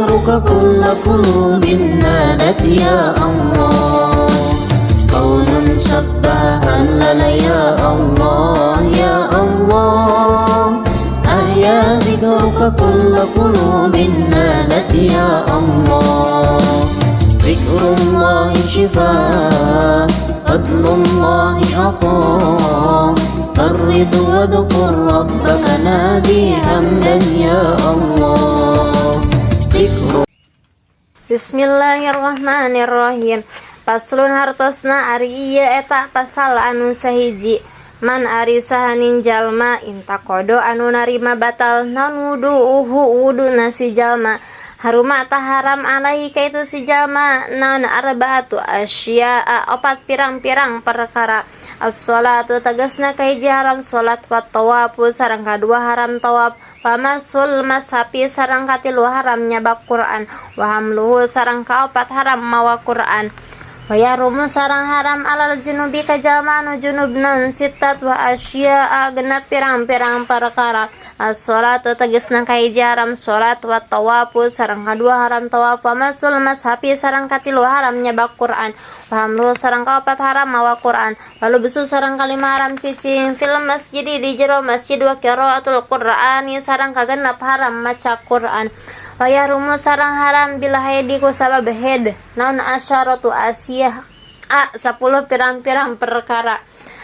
ذكرك كل قلوب نادت يا الله. كون سبح هلل يا الله يا الله. أحيا ذكرك كل قلوب نادت يا الله. ذكر الله شفاء، فضل الله عطاء. فرد واذكر ربك، نادي حمدا يا الله. ذكر Bismillahirrahmanirrahim. Faslun hartosna ari ieu eta pasal anu sahiji. Man ari sahaning jalma intaqada anu narima batal naon wudu'uhu wuduna si jalma, haruma tah haram alaihi ka itu si jalma naon arba'atu asya'a opat pirang-pirang perkara. As-salatu tegasna kahiji haram salat, wa tawafu sareng kadua haram tawaf, wa masul mashafi sareng katilu haram nyabak Quran, wa hamluhu sareng kaopat haram mawa Quran. Wa yahrumu sareng haram alal junubi ka jalma anu junub naon sittatu asya'a genep pirang-pirang perkara. As-salatu tegasna kahiji haram salat, wa tawafu sareng kadua haram tawaf, wa masul mashafi sareng katilu haram nyabak Quran, wa hamluhu sareng kaopat haram mawa Quran, wa lubsu sareng kalima haram cicing fil masjid di jero masjid, wa qiraatul Qur'ani sareng kagenep haram maca Quran. Wa yahrumu sareng haram bil haidi ku sabab haid naon asyaratu asya a 10 pirang-pirang perkara.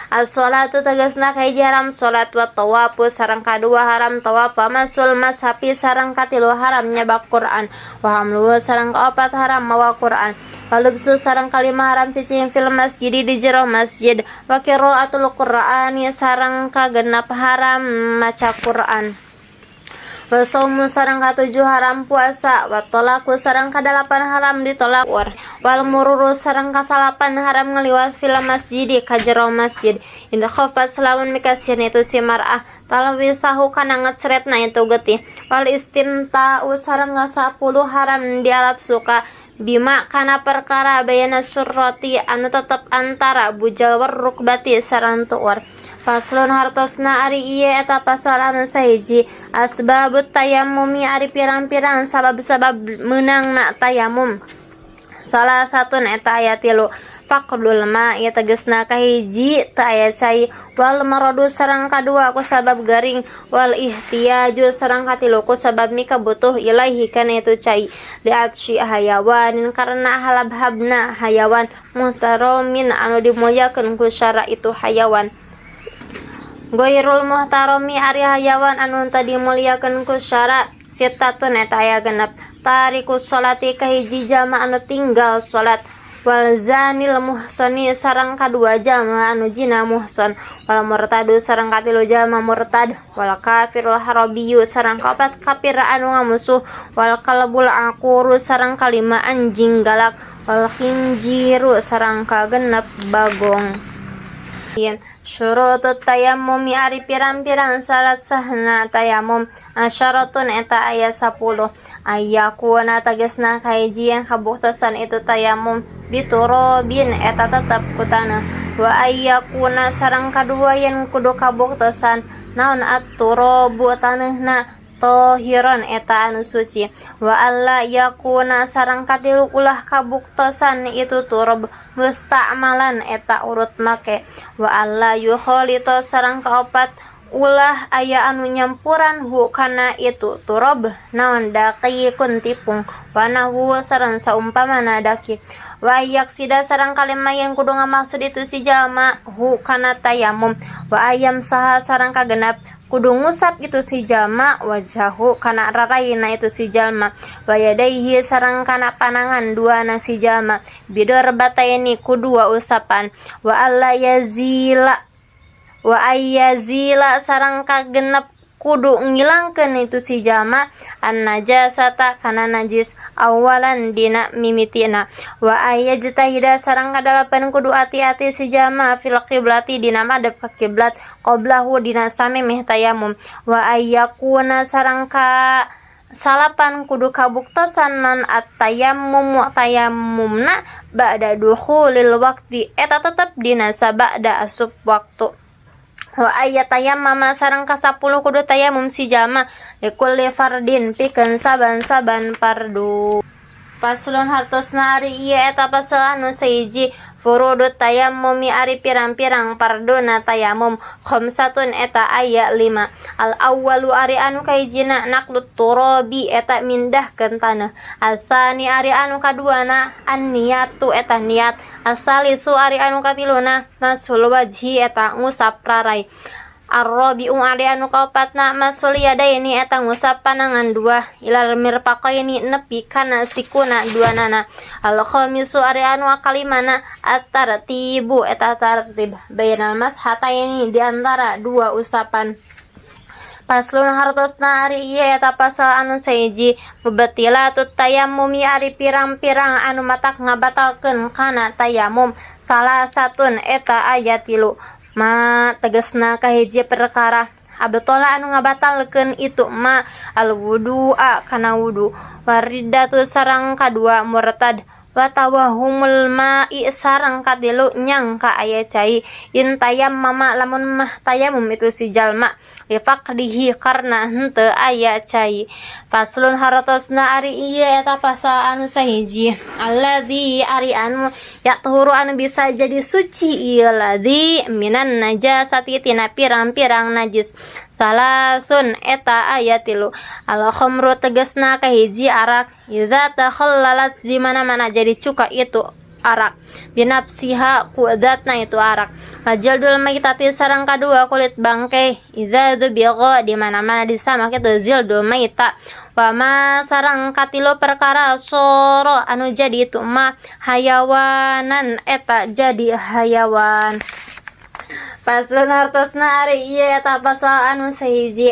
As-salatu tegasna kahiji haram salat, wa tawafu sareng kadua haram tawaf, wa masul mashafi sareng katilu haram nyabak Quran, wa hamluhu sareng kaopat haram mawa Quran, wa lubsu sareng kalima haram cicing fil masjid di jero masjid, wa qiraatul Qur'ani sareng kagenep haram maca Quran. Wa saumu sareng katujuh haram puasa, wa talaku sareng kadalapan haram ditolak, wal mururu sareng kasalapan haram ngaliwat fil masjid ka jero masjid in khafat selamun mikasieun itu si mar'ah talwisahu kana ngecretna itu getih, wal istimta'u sareng kasapuluh haram dialap suka bima kana perkara baina surrati anu tetep antara bujal war rukbati sareng tuur. Faslun hartosna ari ieu eta pasal anu sahiji. Asbabut tayammumi ari pirang-pirang sabab-sabab meunangna tayamum. Salasatun eta aya tilu. Faqdul ma'i tegesna kahiji teu aya cai, wal maradu sareng kadua ku sabab garing, wal ihtiyaju sareng katilu ku sabab mikabutuh ilaihi kana itu cai, li'atsyi hayawanin karena halabhabna hayawan muhtaramin anu dimulyakeun ku syara itu hayawan. Goirul muhtarami ari hayawan anu teu dimulyakeun ku syara sittatun eta aya genep. Tarikus sholati kahiji jalma anu tinggal salat, wal zanil muhsoni sareng kadua jalma anu zina muhson, wal murtadu sareng katilu jalma murtad, wal kafirul harabiyu sareng kaopat kafir anu ngamusuh, wal kalbul aquru sareng kalima anjing galak, wal khinziru sareng kagenep bagong. Syurutut tayammumi ari pirang-pirang syarat sahna tayamum asyaratun eta aya 10. Ayyakuna tegesna kahiji yen kabuktosan itu tayamum biturobin eta tetep ku taneuh, wa ayyakuna sareng kadua yen kudu kabuktosan naon at-turabu taneuhna tohiron eta anu suci, wa alla yakuna sareng katilu ulah kabuktosan itu turab musta'malan eta urut make, wa alla yukhalita sareng kaopat ulah aya anu nyampuran hu kana itu turab naon daqiqun tipung wa nahwu sareng saumpamana daqiq, wa yaqsida sareng kalima yen kudu ngamaksud itu si jalma hu kana tayamum, wa ayyamsaha sareng kagenep kudu ngusap itu si jalma wajhahu kana raraina itu si jalma, wa yadaihi sareng kana panangan duana si jalma bidarbataini ku dua usapan, wa alla yazila wa ayyazila sareng kagenep kudu ngilangkeun itu si jalma an najasata kana najis awalan dina mimitina, wa ayyajtahida sareng kadalapan kudu ati-ati si jalma fil qiblati dina madep ka kiblat qoblahu dina samemeh tayamum, wa ayyakuna sareng ka salapan kudu kabuktosan non at-tayammum tayammumna ba'da dukhulil waqti eta tetep dina sabada asup waktu, wa ayyatayammama sareng kasapuluh kudu tayamum si jalma. Likulli fardin pikeun saban-saban fardu. Faslun hartosna ari ieu eta pasal anu sahiji. Furudut tayammumi ari pirang-pirang farduna tayamum khamsatun eta aya lima. Al awwalu ari anu kahijina naqlut turabi eta mindahkeun taneuh. Asani ari anu kaduana an-niyatu eta niat. Asalisu ari anu katiluna masul wajhi eta ngusap rarai. Ar-rabi'u ari anu kaopatna masul yadaini eta ngusap panangan dua ilal mirfaqaini nepi kana sikuna duanana. Al-khamisu ari anu kalimana at-tartibu eta tartib bainal mashataini di antara dua usapan. Faslun hartosna ari ieu eta pasal anu sahiji. Mubtilatut tayammumi ari pirang-pirang anu matak ngabatalkeun kana tayamum salasatun eta aya tilu. Ma tegesna kahiji perkara abtola anu ngabatalkeun itu ma al wudu'a kana wudu, wariddatu sareng kadua murtad, wa tawahumul ma'i sareng katilu nyangka aya cai. In tayammama lamun mah tayamum itu si jalma lifaqdihi karna henteu aya cai. Faslun hartosna ari ieu eta pasal anu sahiji. Alladzi ari anu yathuru anu bisa jadi suci ieu ladzi minan najasati tina pirang-pirang najis salasun eta aya tilu. Al khamru tegesna kahiji arak, idza takhallalat di mana-mana jadi cuka itu arak, binafsiha ku zatna itu arak. Wajildul maitati sareng kadua kulit bangke, idza dubigha di mana-mana disamak itu jildul maita. Wa ma sareng katilu perkara soro anu jadi itu ma hayawanan eta jadi hayawan. Faslun hartosna ari ieu eta pasal anu sahiji.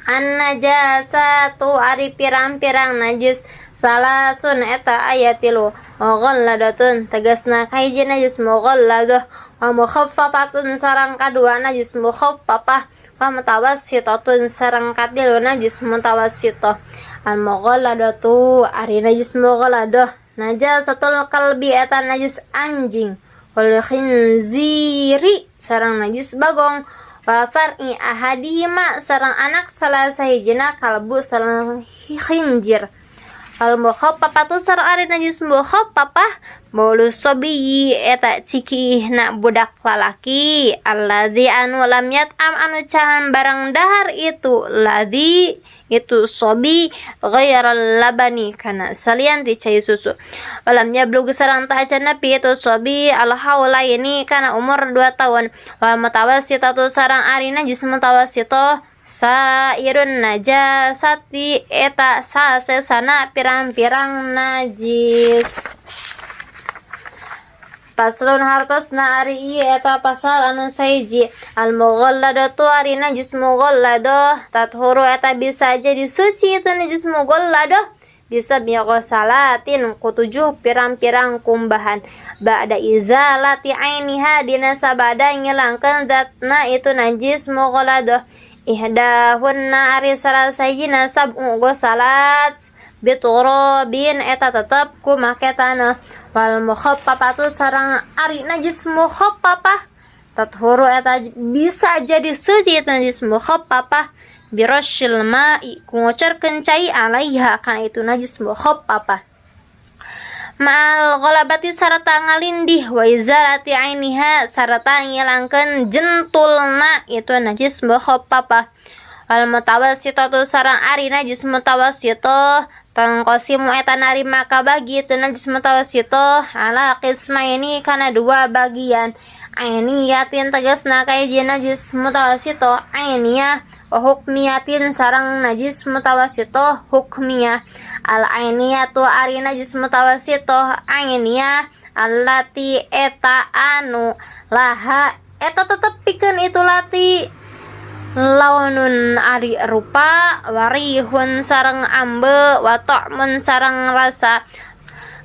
An najasatu ari pirang-pirang najis salasun eta aya tilu. Mughalladatun tegasna kahiji najis mughalladah, wa mukhaffafatun sareng kadua najis mukhaffafah, wa mutawassitatun sareng katilu najis mutawassithah. Al mughalladatu ari najis mughalladah najasatul kalbi eta najis anjing, wal khinziri sareng najis bagong, wa far'i ahadihima sareng anak salah sahijina kalbu sareng khinzir. Al mukhaffafatu sareng ari najis mukhaffafah baulus sobiyyi eta cikihna budak lalaki, alladzi anu lam yat'am anu can barang dahar itu ladzi itu sobi ghairal labani kana salian ti cai susu, walam yablug sareng teu acan nepi itu sobi al haulaini kana umur 2 tahun. Wal mutawassitatu sareng ari najis mutawassithah sairun najasati eta sasesana pirang-pirang najis. Faslun hartosna ari ieu eta pasal anu sahiji. Al mughalladatu ari najis mughalladah tathuru eta bisa jadi suci itu najis mughalladah bisa salatin ku tujuh pirang-pirang kumbahan, ba'da izalati ainiha dina sabada ngilangkeun zatna itu najis mughalladah. Ihdahunna ari salah sahijina sab'u salat biturabin eta tetep ku make taneuh. Wal mukhaffafatu sareng ari najis mukhaffafah tathuru eta bisa jadi suci itu najis mukhaffafah birasyril ma'i ku ngocorkeun cai alaiha kana itu najis mukhaffafah ma'al ghalabati sarta ngalindih, wa izalati ainiha sarta ngilangkeun jentulna itu najis mukhaffafah. Wal mutawassithatu sareng ari najis mutawassithah tanqasimu eta narima kabagi itu najis mutawassithah ala qismaini kana dua bagian. Ainiyatin tegasna kahiji najis mutawassithah ainiyah, wa hukmiyatin sareng najis mutawassithah hukmiyah. Al ainiyatu ari najis mutawassithah ainiyah allati eta anu laha eta tetep pikeun itu lati launun ari rupa, warihun sareng ambe, wa ta'mun sareng rasa.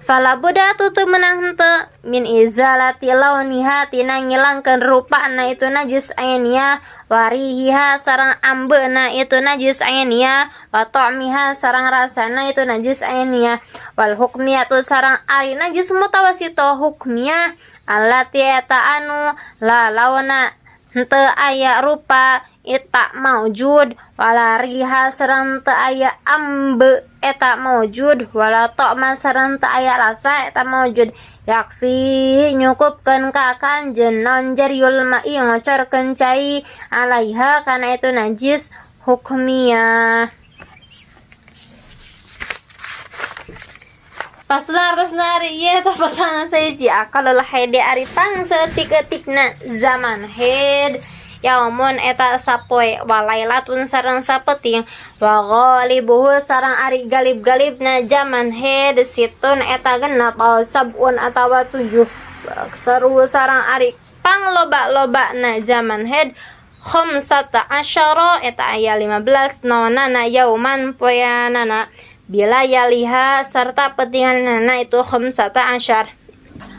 Fala budda teu meunang henteu min izalati launiha tina ngilangkeun rupana itu najis ainiyah, warihiha sareng ambeuna itu najis ainiyah, wa ta'miha sareng rasana itu najis ainiyah. Wal hukmiyatu sareng ari najis mutawassithah hukmiyah allati eta anu la launa Henteu aya rupa eta maujud wala riha sareng teu aya ambe eta maujud wala ta'ma sareng teu aya rasa eta maujud yakfi nyukupkeun ka kanjeun naon jaryul ma'i ngocorkeun cai alaiha kana itu najis hukmiyah. Paslon hartosna ari ieu eta pasangan sahiji aqallul haid ari pang saeutik-eutikna zaman haid yaumun eta sapoe walailatun sareng sapeting wa ghalibuhu sareng ari galib-galibna zaman haid situn eta genep aw sab'un atawa 7 aksaruhu sareng ari pangloba-lobana zaman haid khamsata asyara eta aya 15 naonana yauman poeanana bila yaliha serta petinganana itu khamsata asyar.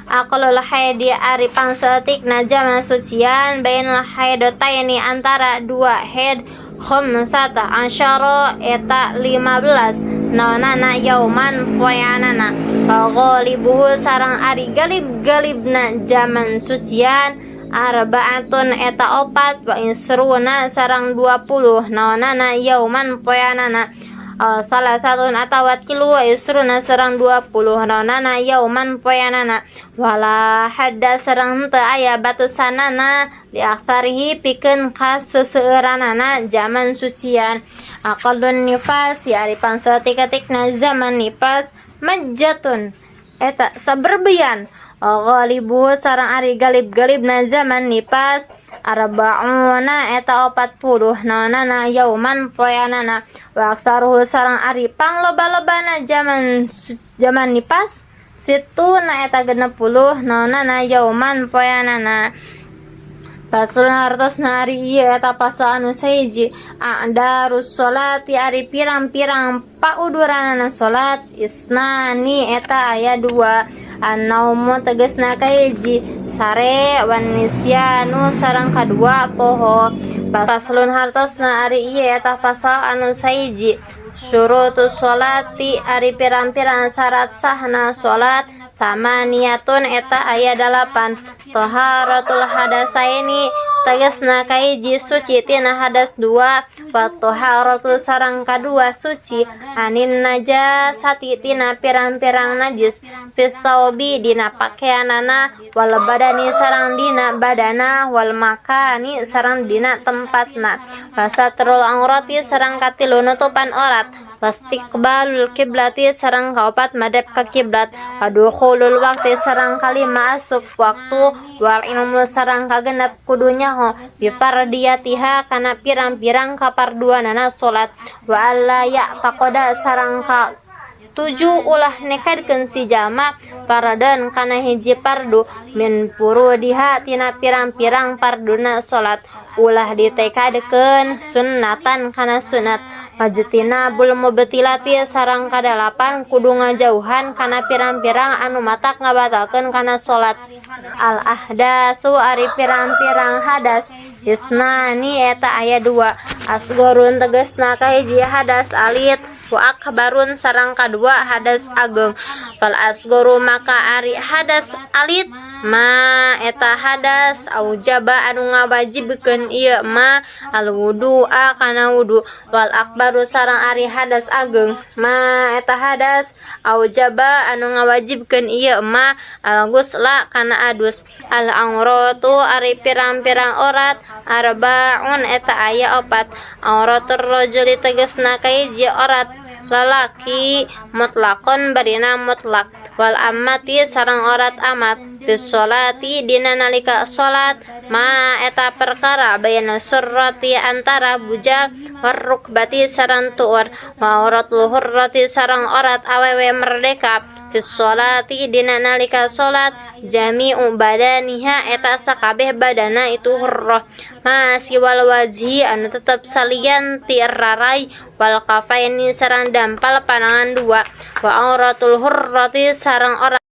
Aqallul haidi ari pangsaeutikna zaman sucian bainal haidataini antara dua haid khamsata asyara eta 15 naonana yauman poeanana wa ghalibuhu sareng ari galib-galibna zaman sucian arba'atun eta 4 wa isruna sareng 20 naonana yauman poeanana salah satun atawa 3 wa isruna sareng 20 naonana yauman poeanana wala hadda sareng henteu aya batasanana li aktsarihi pikeun ka seseueuranana zaman sucian. Aqallun nifasi ari pangsaeutik-eutikna zaman nifas majjatun eta saberbeyan ghalibuhu sareng ari galib-galibna zaman nifas arba'una eta 40 naonana yauman poeanana wa aksaruhu sareng ari pangloba-lobana zaman nifas situna eta 60 naonana yauman poeanana. Paslon hartosna ari ieu eta pasal anu sahiji a'darus sholati ari pirang-pirang pauduranana salat isnani eta aya 2 an-naumu tegasna kahiji sare wan nisyanu sareng kadua poho. Paslon hartosna ari ieu eta pasal anu sahiji syurutus sholati ari pirang-pirang syarat sahna salat samaniyatun eta aya 8 taharatul hadasaini tegasna kahiji suci tina hadas 2 wa taharatu sareng kadua suci anin najasati tina pirang-pirang najis fisaubi dina pakeanana wal badani sareng dina badana wal makani sareng dina tempatna wasatrul aurati sareng katilu nutupan orat wastiqbalul kiblati sareng kaopat madep ka kiblat wadukhulul waqti sareng kalima asup waktu wal ilmu sareng kagenep kudu nyaho bifardiyatiha kana pirang-pirang kaparduanana salat wa alla ya'taqada sareng ka 7 ulah nekadkeun si jalma faradan kana hiji fardu min furudiha tina pirang-pirang farduna salat ulah ditekadkeun sunnatan kana sunat wajtinabul mubtilati sareng kadalapan kudu ngajauhan kana pirang-pirang anu matak ngabatalkeun kana salat. Al ahdatsu ari pirang-pirang hadas isnani eta aya 2 asgorun tegasna kahiji hadas alit wa akbarun sareng kadua hadas ageng. Fal asgoru maka ari hadas alit ma eta hadas aujaba anu ngawajibkeun ieu ma al wudu'a kana wudu wal akbaru sareng ari hadas ageng ma eta hadas aujaba anu ngawajibkeun ieu ma al ghusla kana adus. Al auratu ari pirang-pirang orat arbaun eta aya 4 auratur rajuli tegasna kahiji orat lalaki mutlakon barina mutlak wal amati sareng orat amat fi sholati dina nalika salat ma eta perkara baina surrati antara bujal warrukbati sareng tuur wa auratul hurrati sareng orat awewe merdeka fi sholati dina nalika salat jami'u badaniha eta sakabeh badana itu hurrah ma siwal wajhi anu tetep salian ti rarai wal kafaini sareng dampal panangan 2 wa auratul hurrati sareng orat